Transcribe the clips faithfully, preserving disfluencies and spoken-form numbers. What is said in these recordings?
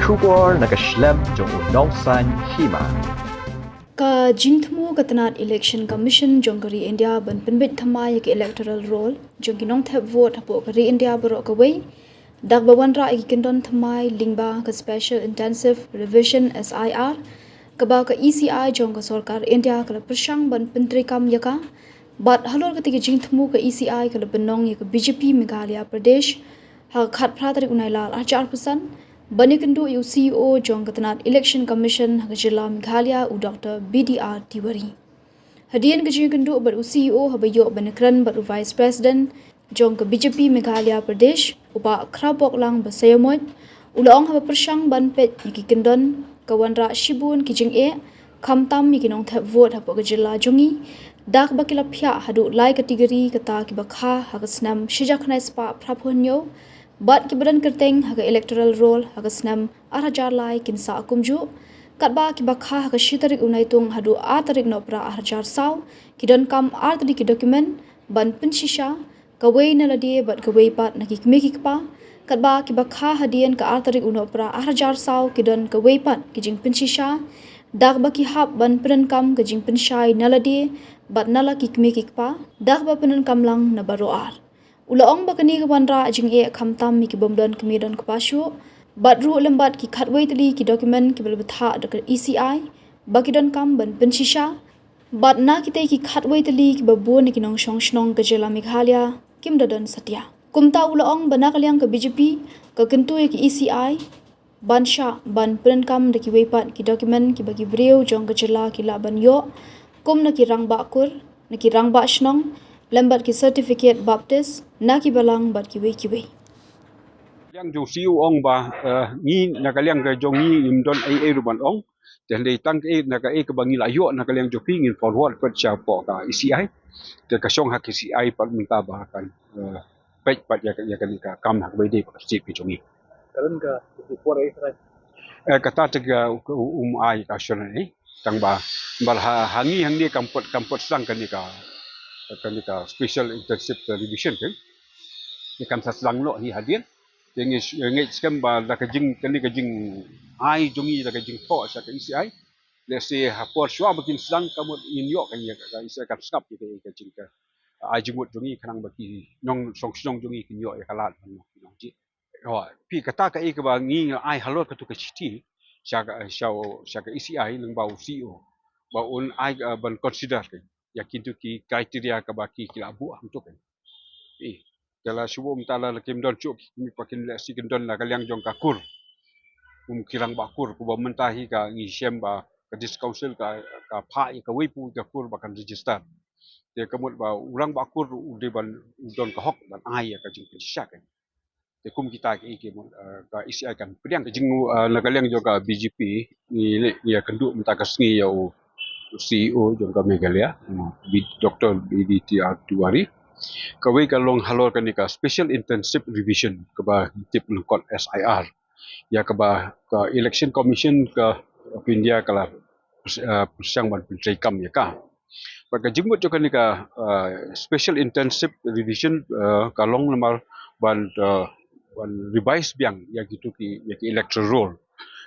Khubor na ka shlem jong u Nongsaiñ Hima. Ka jingthmu ka tnat Election Commission jong ka ri India ban pynbeit thymmai ïa ka electoral roll jong ki nongthep vote hapoh ka ri India baroh kawei, da kaba wanrah ïa ki kyndon thymmai lyngba ka Special Intensive Revision, S I R, kaba ka E C I jong ka sorkar India ka la pyrshang ban pyntreikam ïa ka. Bad halor kata ka jingthmu, ka E C I ka la pynlong ïa ka B J P Meghalaya Pradesh ha ka khatphra tarik u Nailar arhajar arphew san ban ïakynduh ïa u C E O jong ka tnat Election Commission ha ka jylla Meghalaya, u Doctor B D R Tiwari. Hadien ka jingïakynduh bad u C E O, haba ïoh ban ïakren bad u Vice President jong ka B J P Meghalaya Pradesh, u Bah Khraboklang Basaiawmoit, u la ong haba pyrshang ban peit ïa ki kyndon, ka wanrah shibun ki jingeh, khamtam ïa ki nongthep vote hapoh ka jylla jong ngi, da kaba ki la phiah haduh lai category, kata kiba kha ha ka snem shi hajar khyndai spah phraphew hynñiew bad kiba don kyrteng ha ka electoral roll ha ka snem arhajar lai kin sah kumjuh, katba kiba kha ha ka shi tarik u Naitung haduh ar tarik Nohprah arhajar saw ki donkam ar tylli ki document ban pynshisha, kawei na lade bad kawei pat na ki kmie ki kpa, katba kiba kha hadien ka ar tarik u Nohprah arhajar saw ki don kawei pat ki jingpynshisha, da kaba ki hap ban pyndonkam ka jingpynshai na lade bad na la ki kmie ki kpa, da kaba pyndonkam lang na baroh ar. U la ong ba kane ka wanrah jingeh khamtam ïa ki bym don kmie don kpa shuh, bad ruh lem bad ki khatwei tylli ki document kiba la bthah da ka E C I ba ki donkam ban pynshisha, bad na kitei ki khatwei tylli kiba bun na ki nongshong shnong ka jylla Meghalaya kim da don satia. Kumta u la ong ba na ka liang ka B J P ka kyntu ïa ka E C I ban shah ban pyndonkam da kiwei pat ki document kiba ki briew jong ka jylla ki lah ban ïoh, kum na ki rangbah kur, na ki rangbah shnong, lem bad ki certificate baptist, na ki balang bad kiwei kiwei. Liang jong C E O ong ba, eh, ngi na ka liang ka jong ngi ngim don ei ei ruh ban ong. Te hynrei tang kaei na kaei kaba ngi la ïoh na ka liang jong phi ngin forward pat sha poh ka E C I. Te ka shong ha ka E C I pat mynta ba kan, eh, peit pat ïa ka, ïa kane ka kam ha kaba ïadei bad ka state ka jong ngi. Ka don ka, ka por ei trai. Eh, kata te ka, ka, um ai ka shon ei. Tang ba, ba ha, ha ngi hangne kam pat, kam pat sdang kane ka, kane ka special intensive revision kan. Te kan sa sdang noh hi hadien. Te ngi, ngi skhem ba da ka jing, kane ka jingai jong ngi da ka jingthoh sha ka E C I. Let's say ha por shuwa ba kin sdang ka mut ngin ïoh ka, ka E C I kan sngap ïa ka, ka jing ka ai jingmut jong ngi khnang ba ki nongshong shnong jong ngi kin ïoh ïa ka lad ban nong, nong jied. Phi, kata kaei kaba ngi ai halor katu ka shithi sha ka, sha, sha ka E C I lyngba u C E O ba un ai, eh, ban consider ka ïa kitu ki criteria kaba ki, ki la buh hangtu ka. Phi, te la shu um ta la, la kim don shuh ki, ki pa kin leh shi kin don na ka liang jong ka kur. Um, ki rangbah kur, kumba mynta hi ka ngi shem ba ka District Council ka, ka phah ïa kawei pa kawei ka kur ba kan register. Te ka mut ba u rangbah kur u dei ban, u don ka hok ban ai ïa ka jingpynshisha ka. Te kum kita ki, ki mut, eh, ka E C I kan pdiang ka jing, eh, na ka liang jong ka B J P, ngi leh, ngi ïakynduh mynta ka sngi ïa u C E O jong ka Meghalaya, eh, Doctor B D T R Tiwari. Kawei ka long halor kane ka Special Intensive Revision kaba tip lyngkot S I R. Ïa kaba ka Election Commission ka of India ka la, eh, pyrshang ban pyntreikam ïa ka. Bad ka jingmut jong kane ka, eh, Special Intensive Revision, eh, ka long namar ban, eh, ban revise biang ïa kitu ki, ïa ki electoral roll.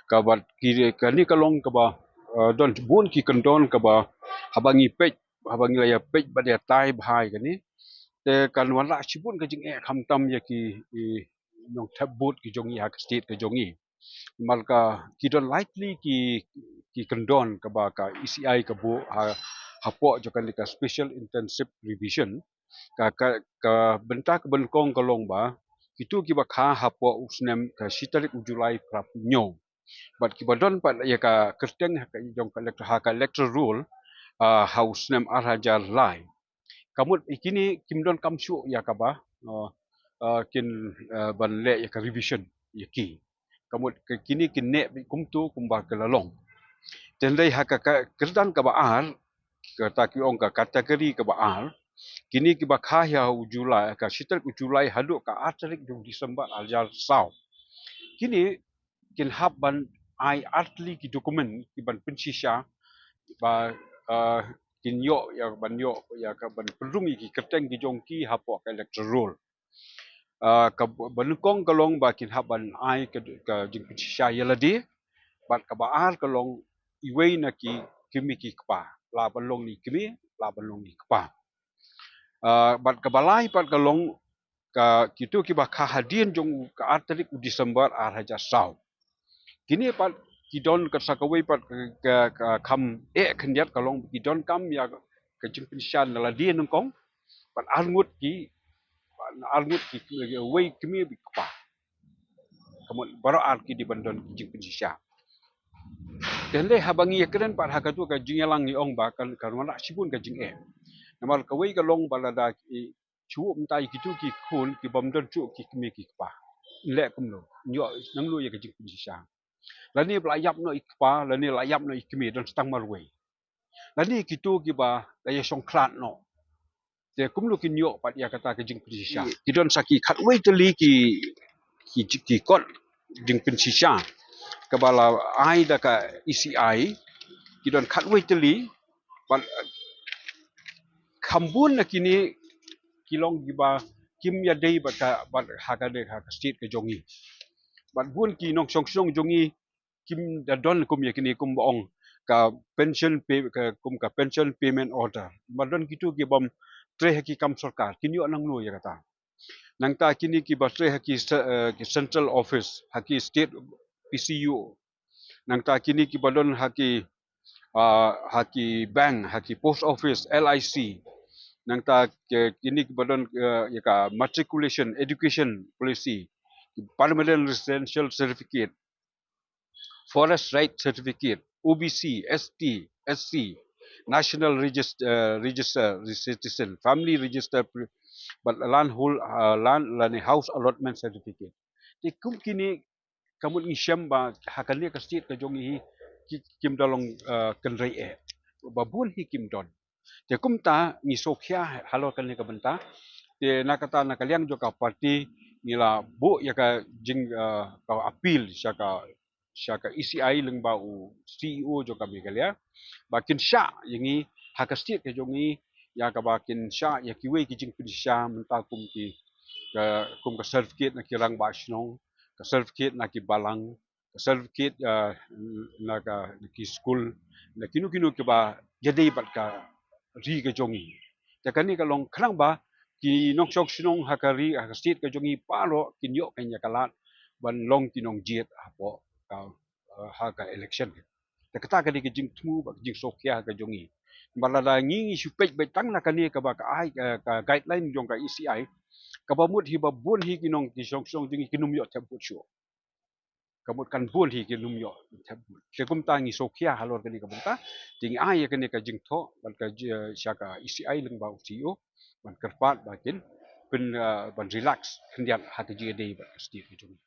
Kaba ki, kane ka long kaba, eh, don bun ki kyndon kaba haba ngi peit, haba ngi la ïa peit bad ïa tai bha ïa kane, te kan wanrah shibun ka jingeh khamtam ïa ki, i, nongthep vote ki jong ngi ha ka state ka jong ngi. Namar ka ki don lai tylli ki, ki kyndon kaba ka E C I ka buh ha, hapoh jong kane ka Special Intensive Revision. Ka, ka, ka bynta kaba nyngkong ka long ba kitu kiba kha hapoh u snem ka shi tarik u July phraphew hynñiew. Bad kiba don pat ïa ka kyrteng ha ka jong ka electoral, ha ka electoral roll, ah, ha u snem ar hajar lai. Ka mut ïa kine kim donkam shuh ïa kaba, ah, ah, kin, ah, ban leh ïa ka revision ïa ki. Ka mut ka kine kin neh beit kumtu kumba ka la long. Te hynrei ha ka, ka kyrdan kaba ar, kata ki ong ka category kaba ar, kine kiba kha ïa u July, ka shi tarik u July haduh ka ar tarik jong December ar hajar saw. Kine kin hap ban ai ar tylli ki document ki ban pynshisha ba, ah, kin ïoh ïa ban ïoh ïa ka ban pynrung ïa ki kyrteng ki jong ki hapoh ka electoral roll. Ah, kaba nyngkong ka long ba kin hap ban ai ka, ka jingpynshisha ïa lade. Bad kaba ar ka long iwei na ki kmie ki kpa, lah ban long na i kmie, lah ban long na i kpa. Ah, bad kaba lai pat ka long ka kito kiba kha hadien jong ka ar tarik u December ar hajar saw. Kine pat ki don ka sa kawei pat ka, ka, ka kham eh khyndiat ka long ki donkam ïa ka jingpynshisha na lade nyngkong. Bad ar ngut ki, ar ngut ki, wei kmie bad kpa. Ka mut baroh ar ki dei ban don ki jingpynshisha. Te hynrei haba ngi ïakren pat ha katu ka jingïalang ngi ong ba kan, kan wanrah shibun ka jingeh. Namar kawei ka long ba lada ki shu mynta ïa kitu ki khun ki bym don shuh ki kmie ki kpa, leh kumno, ïoh nangno ïa ka jingpynshisha? Lane ba la ïap noh i kpa, lane la ïap noh i kmie, don sa tang marwei. Lane kitu kiba la ïashong khlad noh, te kumno kin ïoh pat ïa kata ka jingpynshisha? Ki don sa ki khatwei tylli ki, ki, ki kot jingpynshisha kaba la ai da ka E C I. Ki don khatwei tylli. Bad, eh, kham bun na kine ki long kiba kim ïadei bad ka, bad ha ka, ha ka state ka jong ngi. Bad bun ki nongshong shnong jong ngi kim da don kum ïa kine, kum ba ong ka pension pay, ka, kum ka pension payment order. Ba don kitu ki bym trei ha ki kam sorkar, kin ïoh nangno ïa kata? Nangta kine kiba trei ha ki se-, eh, ki central office, ha ki state P C U. Nangta kine kiba don ha ki, ah, ha ki bank, ha ki post office, L I C. Nangta ki, kine kiba don, eh, ïa ka matriculation, education policy, permanent residential certificate, forest right certificate, O B C, S T, S C, national regis-, eh, register, citizen, family register, pre-, bad land hold, eh, land lane house allotment certificate. Te kum kine ka mut ngi shem ba ha kane ka state ka jong ngi hi ki, kim da long, eh, kynrei eh. Ba bun hi kim don. Te kumta ngi sngewkhia halor kane ka bynta. Te na kata na ka liang jong ka party ngi la buh ïa ka jing, eh, ka appeal sha ka, sha ka E C I lyngba u C E O jong ka Meghalaya ba kin shah ïa ngi ha ka state ka jong ngi, ïa kaba kin shah ïa kiwei ki jingpynshisha mynta kum ki, ka, kum ka certificate na ki rangbah shnong, ka certificate na ki balang, ka certificate, ah, na ka, na ki skul, na kino kino kiba ïadei bad ka ri ka jong ngi. Te kane ka long khnang ba ki nongshong shnong ha ka ri, ha ka state ka jong ngi baroh kin ïoh kan ïa ka lad ban long ki nongjied hapoh ka, ah, ha ka election. Te kata ka dei ka jingthmu bad ka jingsngewkhia ha ka jong ngi. Bad lada ngi, ngi shu peit beit tang na kane kaba ka ai, eh, ka guideline jong ka E C I, kaba mut hi ba bun hi ki nong, ki shong shnong jong ngi kin ym ïoh thep vote shuh. Ka mut kan bun hi kin ym ïoh thep vote. Te kumta ngi sngewkhia halor kane ka bynta. Te ngi ai ïa kane ka jingthoh bad ka ji-, sha ka E C I lyngba u C E O ban kyrpad ba kin pyn, eh, ban relax khyndiat ha ka jingïadei bad ka state ka jong ngi.